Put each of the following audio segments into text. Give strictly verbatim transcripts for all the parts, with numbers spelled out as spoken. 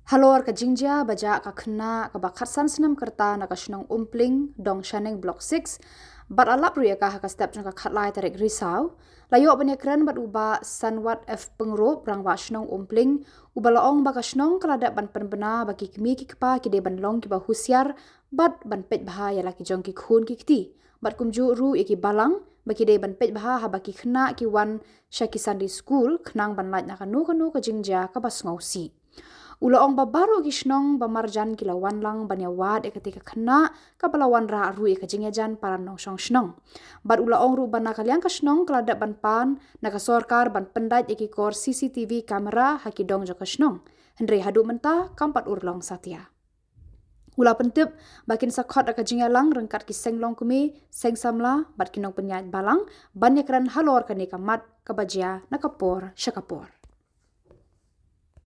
Halor ka jingjia ba jah ka khynnah kaba khatsan snem ka rta na ka shnong Umpling, Dongshaneng Block six, bad la lap ruh ïa ka ha ka step jong ka khatlai tarik Risaw, la ïoh ban ïakren bad u Bah Sanwat F Pyngrope, Rangbah Shnong Umpling, uba la ong ba ka shnong ka la dep ban pynbna ba ki kmie ki kpa ki dei ban long kiba husiar bad ban peit bha ïa la ki jong ki khun ki kti, bad kumjuh ruh ïa ki balang ba ki dei ban peit bha haba ki khynnah ki wan sha ki Sunday School, khnang ban lait na kano kano ka jingjia kaba sngewsih. U la ong ba baroh ki shnong ba marjan ki la wan lang ban ïawad ïa katei ka khynnah kaba la wanrah ruh ïa ka jingïajan para nongshong shnong. Bad u la ong ruh ba na ka liang ka shnong ka la dep ban pan na ka sorkar ban pyndait ïa ki kor C C T V camera ha ki dong jong ka shnong. Hynrei haduh mynta kam pat urlong satia. U la pyntip ba kin sa khot ïa ka jingïalang ryngkat ki seng longkmie, seng samla bad ki nongpynïaid balang ban ïakren halor kane ka mat kaba jia na ka por sha ka por.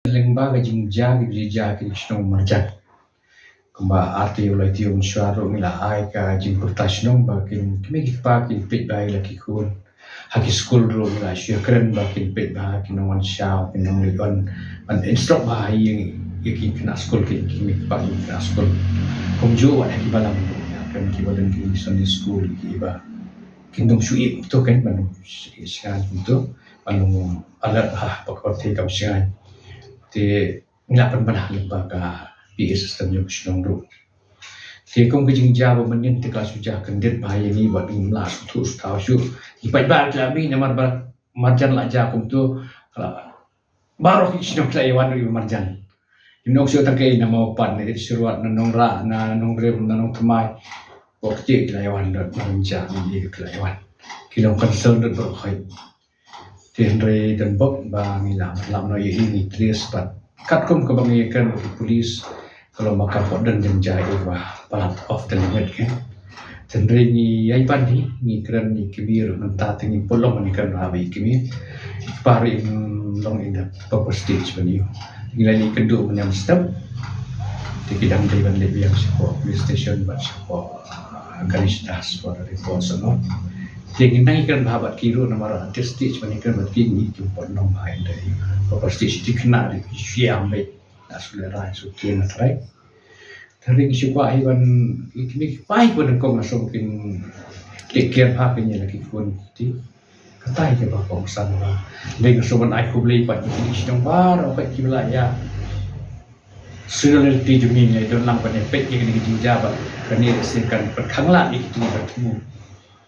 Lyngba ka jingjia ki jia ki shnong marjan, kumba arti u la tiu mynshuwa ruh ngi la ai ka jingpyrta shnong ba kin kmie ki kpa kin peit bha ïa la ki khun. Ha ki skul ruh ngi la shu ïakren ba kin peit bha, kin wan shaw, kin wan leit wan, ban instruct bha ïa, ïa ki khynnah skul, ki, ki kmie ki kpa ki khynnah skul. Kumjuh wat ha ki balang ruh, ïa kren ki balang ki Sunday school, ki ba kin dang shu ïeh kumto kan, ban shu ïeh shngaiñ kumto, ban long alert bha ba ka thei kam shngaiñ. Te ngi la pynbna lyngba ka P A system jong ka shnong ruh. Te kum ka jingjia ba mynnin te ka la shu jia kyndit bha ïa ngi bad ngim lah sngewthuh sngewthaw shuh. Ngi paidbah ki la mih namar ba marjan la jia kumto, ka la, baroh ki shnong ki la ïawan ruh ïa marjan. Ngim nang shu tang kaei, na Mawpat, na Idshiruat, na Nongrah, na Nongrim, na Nongthymmai. Bad ki la ïawan dot marjan, ki la ïawan. Ki long concern dot baroh khoit. Te hynrei don bok ba ngi la lam noh ïa i, ngi trace pat. Katkum kaba ngi kren bad ki police, ka long ba kam pat don jingjia ïa i ba palat off the limit kan. Te hynrei ngi ïai ban hi, ngi kren ïa i kmie ruh mynta, te ngi pynlong ban ngi kren bha bad i kmie. I kpa ruh im long in the proper stage ban ïoh. Ngi la ïakynduh ban ïam step. Te ki dang dei ban leit biang shapoh police station bad shapoh Ganesh Das for the report, no. Te ngi nang ïakren bha bad ki ruh namar at this stage ban ïakren bad ki, ngi kim pat long bha ïa ki. Proper stage, te khynnah ruh ki shu ïam beit, la shu lehrain shu kren na trai. Te hynrei ngi shu kwah hi ban, ïa kmie ki kpa hi ban nyngkong, la shu kin take care bha kin ïa la ki khun ki kti. Kata hi kaba kongsan bha. Dei nga shu ban ai khublei bad ïa ki shnong baroh bad kiba la ïa Solidarity jong ngi, ngi don lang ban ïa peit ïa kane ka jingjia bad kane ka sien kan pynkhang lad ïa kito kiba thmu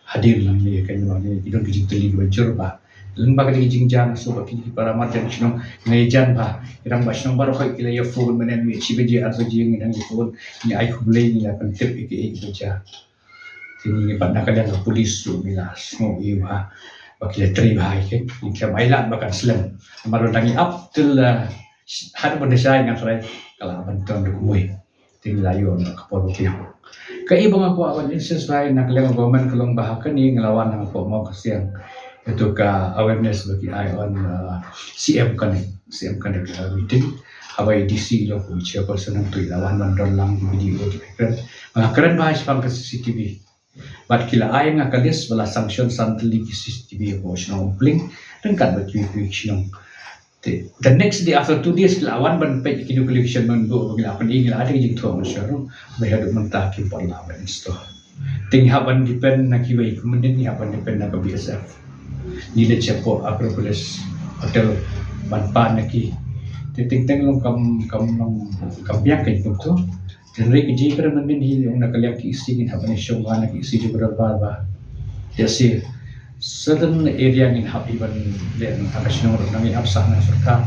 hadien lang ïa kane, ïa kane ki don ka jingtylli kaba jur bha. Lyngba kane ka jingjia nga sngewbha ba kine ki para marjan shnong, nga ïa jan bha, ki rangbah shnong baroh ki la ïa phone mynne mynmiet, shi baje ar baje ngi dang ïa phone, ngi ai khublei, ngi la pyntip ïa kiei kiba jia. Te ngi pat na ka liang ka police ruh ngi la sngew ïa bha ba ki la trei bha ïa ki, ngi khlem ai lad ba kan slem. Namar ba dang ïa ap til, eh, haduh ban da shai ngan trai ka la ban ton da kumwei. Te ngi la ïoh na ka por ba biang. Kaei ba nga kwah ban insist bha na ka liang ka government ka long ba ha kane ngi la wan na ka por Mawkasiang. Ïa tu ka awareness ba ki ai on, uh, C M Connect, C M Connect, uh, meeting. Haba i D C long kum chairperson, hangtu i la wan ban don lang ki video ki kren. Ba la kren bha shaphang ka C C T V. Bad ki la ai nga ka list ba la sanction san tylli ki C C T V hapoh shnong Umpling ryngkat bad kiwei kiwei ki shnong. Te, the next day, after two days, ki la wan ban peit ki location ban buh ba ki la pyni, ngi la ai ka jingthoh mynshuwa ruh ba haduh mynta kim pat lah ban install. Te ngi hap ban depend na kiwei, kumne ngi hap ban depend na ka B S F. Ngi leit shapoh Acropolis Hotel ban pan na ki. Te teng teng long kam, kam long, kam biang ka jingthoh. Te hynrei ka jingkren mynnin hi, ong na ka liang ki E C ngin hap ban ïashong bha na ki E C jong ka dorbar ba, ïa shi certain area ngin hap hi ban leh, na ka shnong ruh nang ïa ap sah na sorkar.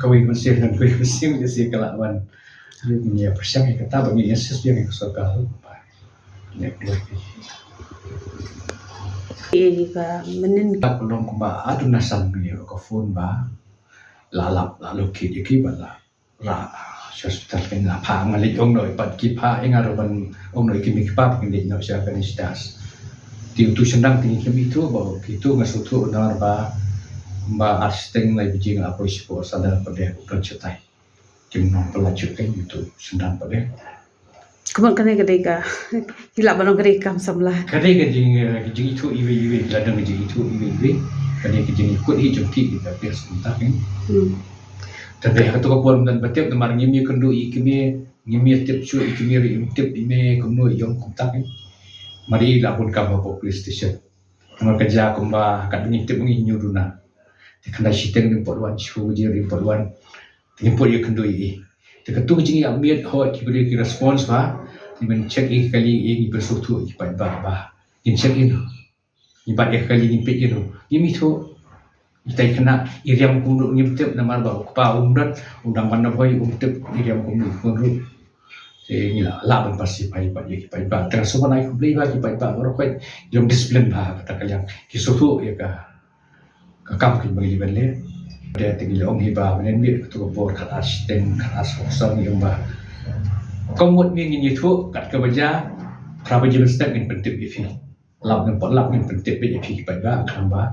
Kawei ka mynsiem na kawei ka mynsiem, ïa shi ka lah ban. Ngin ïa pyrshang ïa kata ba ngin ïa insist biang ïa ka sorkar ruh ba leh dua ki. Ïa ka mynnin ka long kumba adu na san ïa ka phone ba la lap, la locate ïa ki ba la rah sha hospital. Kin la phah, nga leit ong noh ïa pat ki, phah ïa nga ruh ban ong noh ïa ki mei ki pa ba kin leit noh sha Ganesh Das. Te utu u syndang te ngi kim ithuh ba, kito nga sngewthuh namar ba, ba ar shiteng lai baje nga la poi shapoh Sadar pat de, u don shatai. Kim nang pynlait shuh kein utu u syndang pat de. Kumno kane ka dei ka, ki lah ban ong ka dei ka kam samla. Ka dei ka jing, eh, ka jingithuh iwei iwei, ka la don ka jingithuh iwei iwei. Ka dei ka jingkut hi jong ki, ki da pes kumta kein. Hmm. Tang te ha kato ka por ym don ba tip namar ngim ïakynduh ïa i kmie, ngim ïatip shuh, i kmie ruh im tip i mei kumno i ong kumta. Mar i la bun kam hapoh police station. Namar ka jia kumba katba ngin tip ngi hynñiew duna. Te khyndai shiteng ruh im pat wan, shiphew baje ruh im pat wan. Te ngim pat ïakynduh ïa i. Te kato ka jingïa miet hooid ki briew ki response ba. Te ngin check ïa ki kali ïa ngi pynsngewthuh ïa ki paidbah ba ngin check ïa no. Ngi bat ïa ka kali ngin peit ïa no. Ngim ithuh. Ita i khynnah i riam kumno ngim tip namar ba u kpa um don, u dang ban nabhoi um tip i riam kumno i khun ruh. Te ngi la lah ban pass ïa ki paidbah, ïa ki paidbah. Te nga sngewbha ai khublei ba ki paidbah baroh khoit ki long discipline bha ha kata ka liang. Ki sngewthuh ïa ka, ka kam kiba ngi dei ban leh. Te, te ngi la ong hi ba mynnin miet kato ka por khatar shiteng, khatar saw san ngi ong ba. Kum wat ngi ngin ïathuh kat kaba jia, phra baje mynstep ngin pyntip ïa phi. Lap ngin pat lap ngin pyntip beit ïa phi ki paidbah khnang ba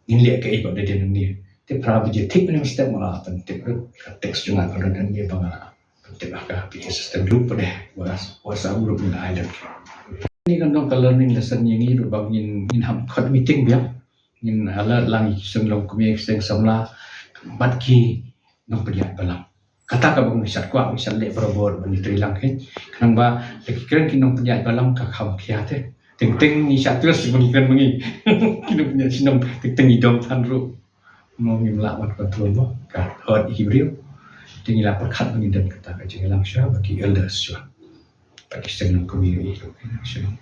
ngin leh kaei ba dei dei nangne. Te phra baje thik mynstep nga la pyntip ruh ka text jong nga ka la don nangne ba nga la pyntip ha ka P A system group pat de. WhatsApp group ngi la ai lem. Kane kan long ka learning lesson ïa ngi ruh ba ngin, ngin hap khot meeting biang. Ngin alert lang ïa ki seng longkmie, ki seng samla bad ki nongpynïaid balang. Kata kaba ngi shait kwah, ngi shait leh barabor ban ïatrei lang hi. Khnang ba la ki kren ki nongpynïaid balang ka kham khia te. Teng teng ngi shait trust ba ngi kren ma ngi. Ki nongpynïaid shnong teng teng ngi dom than ruh. Mo ngim lah ban control mo. Ka hurt ïa ki briew. Te ngi la pyrkhat ba ngin don kata ka jingïalang shuwa bad ki elders shuwa. Bad ki seng longkmie ïa ki shnong.